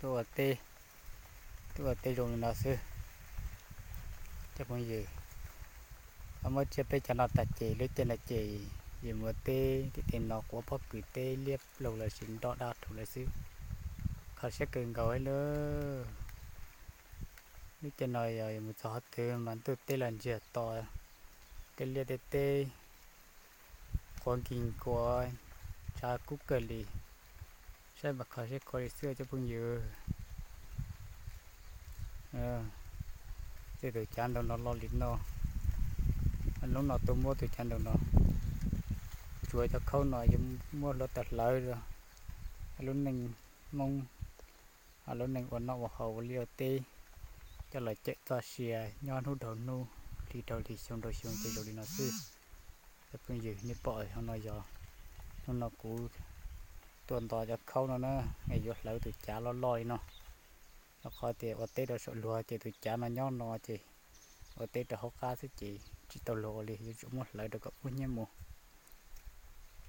Tuaj ua teb, tuaj ua teb zoo li no xwb cov phooj ywg. Muab tsiab peb cov no tas ces lub caij no ces yus mus ua teb tim tej no quav pob kws teb liab plaug lossis nroj daj rhuv lawm xwb. Kho siab kawg nkaus li lawm. Lub caij no yog yus mus txog qhov twg mas ntuj teb los ntsiag to, tej liaj tej teb qhuav nkig nkuav, tshav kub kawg li. Saib mas kho siab khuav li xwb cov phooj ywg. Tej tus cav ntoo no loj li no, hnub no tuaj muab tus cav ntoo no, tsuas cov khaub no yuav muab hluav taws hlawv rau lub neej Hmoob, lub neej ua noj ua haus ua liaj ua teb, coj los cawm txoj sia nyob hnub dhau hnub, hli dhau hli, xyoo dhau xyoo ces zoo li no xwb. Cov phooj ywg, nej pom no yog hnub no kuv tuaj nto cov khaub no na, es yuav hlawv tus cav loj loj li no. Rau qhov tias ua teb rau saum luag ces tus cav no nyob no ces ua teb rau hauv qab xwb ces tsis tau luag ua li, yuav tsum muab hlawv rau kom kub hnyiab mus.